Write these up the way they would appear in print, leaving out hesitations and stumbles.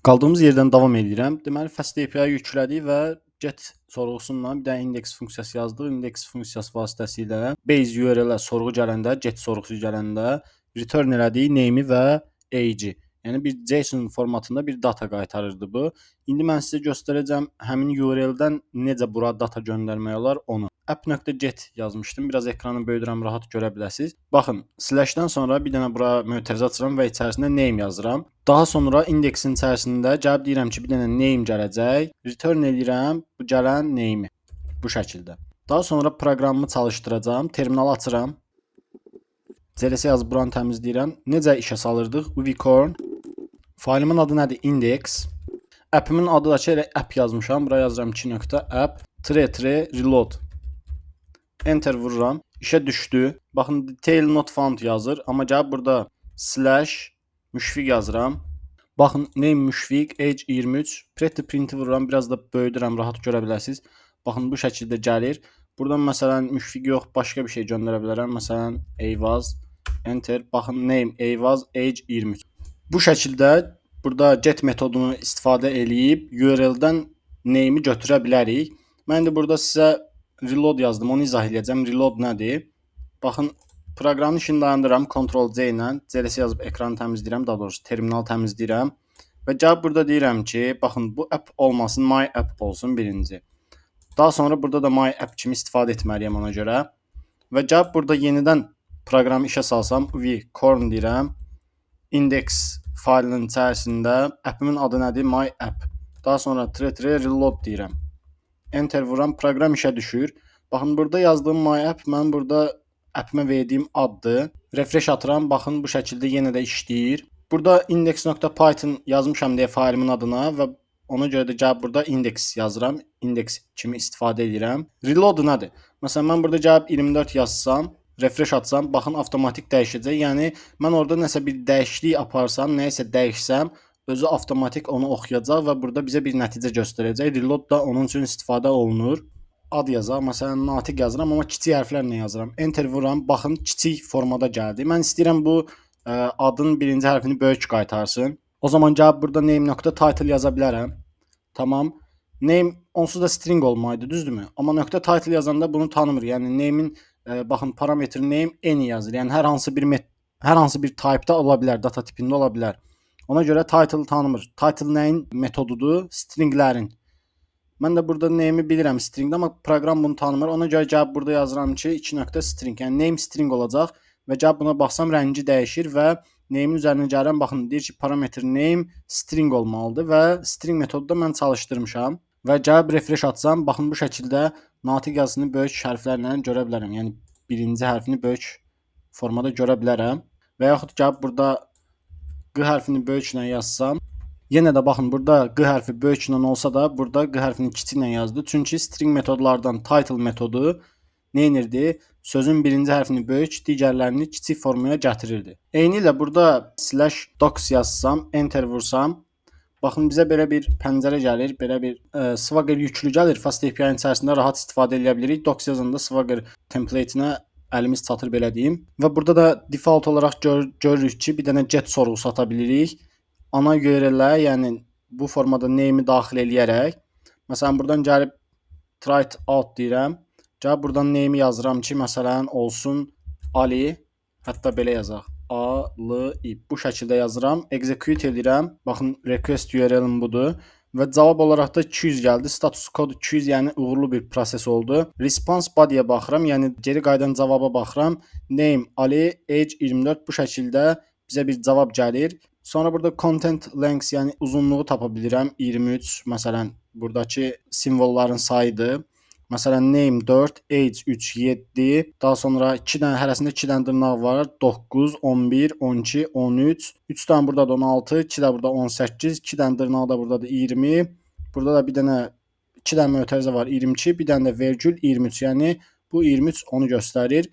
Qaldığımız yerdən davam eləyirəm. Deməli, Fast API yüklədik və get sorğusundan bir dənə index funksiyası yazdıq. Index funksiyası vasitəsilə base URL-ə sorğu gələndə, get sorğusu gələndə return elədik name-i və age-i. Yəni bir JSON formatında bir data qaytarırdı bu. İndi mən sizə göstərəcəm həmin URL-dən necə bura data göndərmək olar onu. App.get yazmışdım. Biraz ekranı böyüdürəm, rahat görə biləsiniz. Baxın, slash-dan sonra bir dənə bura mötərizə açıram və içərisində name yazıram. Daha sonra indeksin içərisində gəlib deyirəm ki, bir dənə name gələcək. Return eləyirəm bu gələn name-i. Bu şəkildə. Daha sonra proqramımı çalışdıracağam. Terminalı açıram. CLS yazıb buranı təmizləyirəm. Necə işə salırdıq? Uvicorn. Faylımın adı nədir? Index. App'imin adı da ki, elə app yazmışam. Bura yazıram 2.app tire tire reload. Enter vururam. İşə düşdü. Baxın, detail not found yazır, amma gəlib burada slash Müşfiq yazıram. Baxın, name Müşfiq, age 23. Pretty print-i vururam, biraz da böyüdürəm, rahat görə biləsiniz. Baxın, bu şəkildə gəlir. Buradan məsələn Müşfiq yox, başqa bir şey göndərə bilərəm. Məsələn Eyvaz, enter. Baxın, name Eyvaz, age 23. Bu şəkildə burada get metodunu istifadə eləyib URL-dən name-i götürə bilərik. Mən indi burada sizə reload yazdım, onu izah eləyəcəm. Reload nədir? Baxın, proqramın işini dayandırıram Ctrl C ilə. CLS yazıb ekranı təmizləyirəm, daha doğrusu terminalı təmizləyirəm. Və gəlib burada deyirəm ki, baxın, bu app olmasın, my app olsun birinci. Daha sonra burada da my app kimi istifadə etməliyəm ona görə. Və gəlib burada yenidən proqramı işə salsam, uvicorn deyirəm. Index faylının içərisində appimin adı nədir? My app. Daha sonra tire tire reload deyirəm. Enter vururam, proqram işə düşür. Baxın, burada yazdığım my app mənim burada appimə verdiyim addır. Refresh atıram, baxın, bu şəkildə yenə də işləyir. Burada index.python yazmışam deyə faylımın adına və ona görə də gəlib burada index yazıram. Index kimi istifadə edirəm. Reload nədir? Məsələn, mən burada gəlib 24 yazsam, refresh atsam, baxın, avtomatik dəyişəcək. Yəni mən orada nəsə bir dəyişiklik aparsam, nəyisə dəyişsəm, özü avtomatik onu oxuyacaq və burada bizə bir nəticə göstərəcək. Reload da onun üçün istifadə olunur. Ad yazaq. Məsələn, Natiq yazıram, amma kiçik hərflərlə yazıram. Enter vururam. Baxın, kiçik formada gəldi. Mən istəyirəm bu adın birinci hərfini böyük qaytarsın. O zaman gəlib burada name.title yaza bilərəm. Tamam. Name onsuz da string olmalıdır, düzdürmü? Amma nöqtə title yazanda bunu tanımır. Yəni name'in baxın, parametr name any yazır. Yəni hər hansı bir type-da ola bilər, data tipində ola bilər. Ona görə title tanımır. Title nəyin metodudur? Stringlərin. Mən də burada name'i bilirəm stringdə, amma proqram bunu tanımır. Ona görə gəlib burada yazıram ki, 2 nöqtə string. Yəni name string olacaq və gəlib buna baxsam, rəngi dəyişir və name'in üzərinə gəlirəm. Baxın, deyir ki, parametr name string olmalıdır və string metodu da mən çalışdırmışam. Və gəlib refresh atsam, baxın, bu şəkildə Natiq yazısını böyük hərflərlə görə bilərəm. Yəni birinci hərfini böyük formada görə bilərəm. Və yaxud gəlib burada Q hərfini böyüklə yazsam, yenə də baxın, burada Q hərfi böyüklə olsa da, burada Q hərfini kiçiklə yazdı. Çünki string metodlardan title metodu nə edirdi? Sözün birinci hərfini böyük, digərlərini kiçik formaya gətirirdi. Eyni ilə burada slash docs yazsam, enter vursam, baxın, bizə belə bir pəncərə gəlir, belə bir Swagger yüklü gəlir. Fast API-nin içərisində rahat istifadə edə bilirik. Docs yazanda Swagger template-inə əlimiz çatır, belə deyim. Və burada da default olaraq görürük ki, bir dənə get sorğusu ata bilirik. Ana URL-ə, yəni bu formada name'i daxil eləyərək, məsələn, buradan gəlib try it out deyirəm. Gəlib buradan name'i yazıram ki, məsələn, olsun Ali, hətta belə yazaq. A, L, I. Bu şəkildə yazıram. Execute edirəm. Baxın, request URL-im budur. Və cavab olaraq da 200 gəldi. Status kodu 200, yəni uğurlu bir proses oldu. Response body-yə baxıram, yəni geri qayıdan cavaba baxıram. Name Ali, age 24, bu şəkildə bizə bir cavab gəlir. Sonra burada content length, yəni uzunluğu tapa bilirəm. 23 məsələn, buradakı simvolların sayıdır. Məsələn, name 4, age 3, 7, daha sonra 2 dənə, hərəsində 2 dənə dırnaq var. 9, 11, 12, 13, 3 dənə burada da 16, 2 də burada 18, 2 dənə dırnaq da buradadır 20. Burada da bir dənə, 2 dənə mötərizə var, 22, bir dənə də vergül 23. Yəni bu 23 onu göstərir.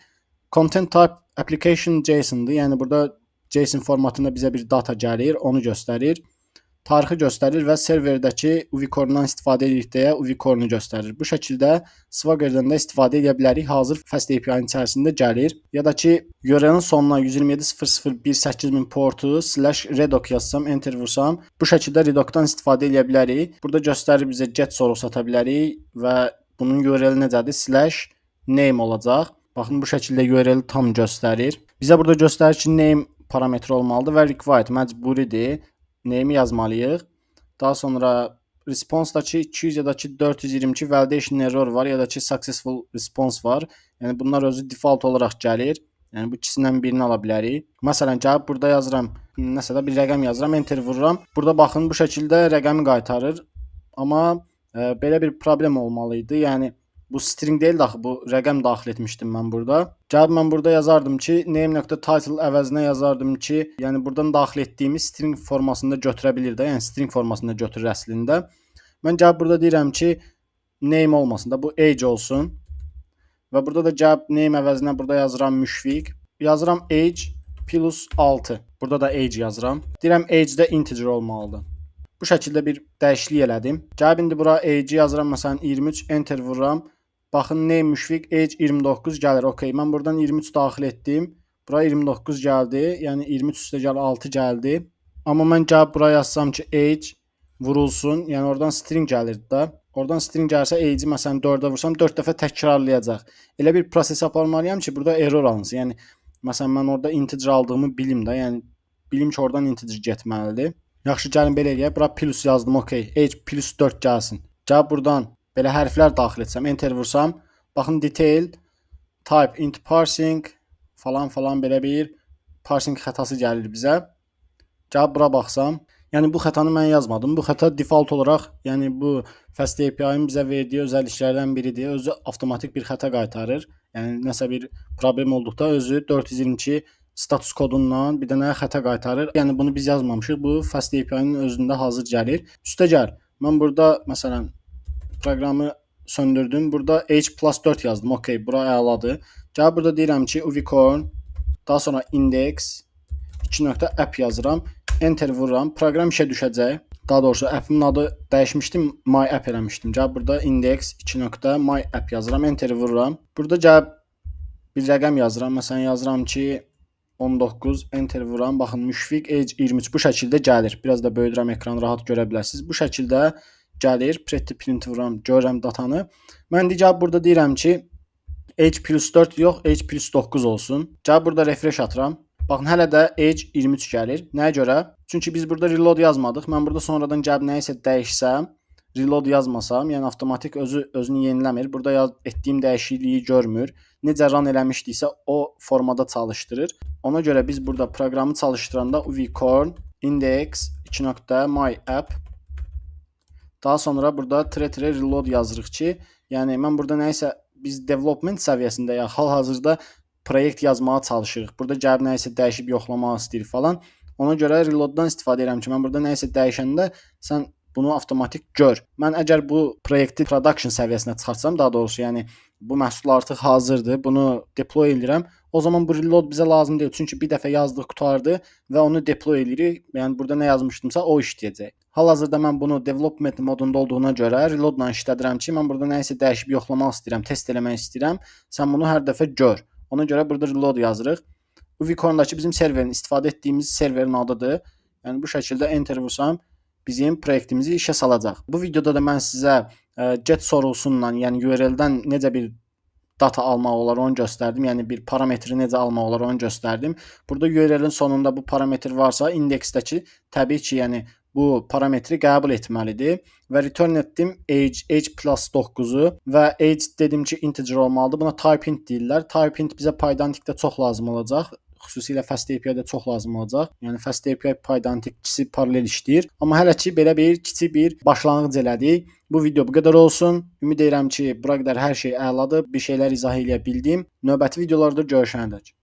Content type application JSON-dır. Yəni burada JSON formatında bizə bir data gəlir, onu göstərir. Tarixi göstərir və serverdəki Uvicorn-dan istifadə edirik deyə Uvicorn-u göstərir. Bu şəkildə Swagger-dən də istifadə edə bilərik. Hazır Fast API-nin içərisində gəlir. Ya da ki, URL-in sonuna 127.0.0.1 portu /redoc yazsam, enter vursam, bu şəkildə redoc-dan istifadə edə bilərik. Burada göstərir bizə get sorğusu ata bilərik və bunun URL-i necədir? /name olacaq. Baxın, bu şəkildə URL-i tam göstərir. Bizə burada göstərir ki, name parametri olmalıdır və required məcburidir. Name'i yazmalıyıq. Daha sonra response-dakı 200 ya da ki 422 validation error var ya da ki successful response var. Yəni bunlar özü default olaraq gəlir. Yəni bu ikisindən birini ala bilərik. Məsələn, gəlib burada yazıram, nəsə də bir rəqəm yazıram, enter vururam. Burada baxın, bu şəkildə rəqəmi qaytarır. Amma belə bir problem olmalı idi. Yəni bu string deyil axı, bu rəqəm daxil etmişdim mən burada. Gəlib mən burada yazardım ki, name.title əvəzinə yazardım ki, yəni buradan daxil etdiyimiz string formasında götürə bilir də, yəni string formasında götürür əslində. Mən gəlib burada deyirəm ki, name olmasın da, bu age olsun. Və burada da gəlib name əvəzinə burada yazıram Müşfiq. Yazıram age plus 6. Burada da age yazıram. Deyirəm age də integer olmalıdır. Bu şəkildə bir dəyişiklik elədim. Gəlib indi bura age yazıram, məsələn 23, enter vururam. Baxın, name Müşfiq, age 29 gəlir. Okay, mən buradan 23 daxil etdim. Bura 29 gəldi. Yəni 23 üstə gəl 6 gəldi. Amma mən gəlib bura yazsam ki, age vurulsun, yəni oradan string gəlirdi də. Oradan string gəlsə age-i məsələn 4-ə vursam 4 dəfə təkrarlayacaq. Elə bir proses aparmalıyam ki, burada error alınsın. Yəni məsələn mən orada integer aldığımı bilim də, yəni bilim ki, oradan integer getməlidir. Yaxşı, gəlin belə eləyək. Bura plus yazdım, okay. Age plus 4 gəlsin. Gəlib buradan belə hərflər daxil etsəm, enter vursam, baxın, detail type int parsing falan falan belə bir parsing xətası gəlir bizə. Gəlib bura baxsam, yəni bu xətanı mən yazmadım. Bu xəta default olaraq, yəni bu Fast API-nin bizə verdiyi özəlliklərdən biridir. Özü avtomatik bir xəta qaytarır. Yəni nəsə bir problem olduqda özü 422 status kodundan bir dənə xəta qaytarır. Yəni bunu biz yazmamışıq. Bu Fast API-nin özündə hazır gəlir. Üstəgəl, mən burada məsələn proqramı söndürdüm. Burada age plus 4 yazdım. Okay, bura əladır. Gəlib burada deyirəm ki, Uvicorn, daha sonra index 2.app yazıram. Enter vururam. Proqram işə düşəcək. Daha doğrusu app'imin adı dəyişmişdim, my app eləmişdim. Gəlib burada index 2.my app yazıram. Enter vururam. Burada gəlib bir rəqəm yazıram. Məsələn yazıram ki 19, enter vururam. Baxın, Müşfiq age 23 bu şəkildə gəlir. Biraz da böyüdürəm ekranı, rahat görə bilərsiniz. Bu şəkildə gəlir. Pretty print vururam, görürəm datanı. Mən indi gəlib burada deyirəm ki, age plus 4 yox, age plus 9 olsun. Gəlib burada refresh atıram. Baxın, hələ də age 23 gəlir. Nəyə görə? Çünki biz burada reload yazmadıq. Mən burada sonradan gəlib nəyisə dəyişsəm, reload yazmasam, yəni avtomatik özü özünü yeniləmir. Burada etdiyim dəyişikliyi görmür. Necə run eləmişdiksə o formada çalışdırır. Ona görə biz burada proqramı çalışdıranda uvicorn index 2.my app, daha sonra burada tire tire reload yazırıq ki, yəni mən burada nəyisə, biz development səviyyəsindəyik. Hal-hazırda proyekt yazmağa çalışırıq. Burada gəlib nəyisə dəyişib yoxlamaq istəyirik falan. Ona görə reloaddan istifadə edirəm ki, mən burada nəyisə dəyişəndə sən bunu avtomatik gör. Mən əgər bu proyekti production səviyyəsinə çıxartsam, daha doğrusu, yəni bu məhsul artıq hazırdır, bunu deploy eləyirəm. O zaman bu reload bizə lazım deyil. Çünki bir dəfə yazdıq, qurtardı və onu deploy eləyirik. Yəni burada nə yazmışdımsa o işləyəcək. Hal-hazırda mən bunu development modunda olduğuna görə reloadla işlədirəm ki, mən burada nəyisə dəyişib yoxlamaq istəyirəm, test eləmək istəyirəm. Sən bunu hər dəfə gör. Ona görə burada reload yazırıq. Uvicorn-dakı bizim serverin, istifadə etdiyimiz serverin adıdır. Yəni bu şəkildə enter vursam bizim proyektimizi işə salacaq. Bu videoda da mən sizə get sorğusundan, yəni URL-dən necə bir data almaq olar onu göstərdim. Yəni bir parametri necə almaq olar onu göstərdim. Burada URL-in sonunda bu parametr varsa indeksdəki təbii ki, yəni bu parametri qəbul etməlidir və return etdim age, age plus 9-u və age dedim ki, integer olmalıdır. Buna type hint deyirlər. Type hint bizə Pydantic-də çox lazım olacaq. Xüsusilə Fast API-də çox lazım olacaq. Yəni Fast API, Pydantic ikisi paralel işləyir. Amma hələ ki belə bir kiçik bir başlanğıc elədik. Bu video bu qədər olsun. Ümid edirəm ki, bura qədər hər şey əladır. Bir şeylər izah eləyə bildim. Növbəti videolarda görüşənədək.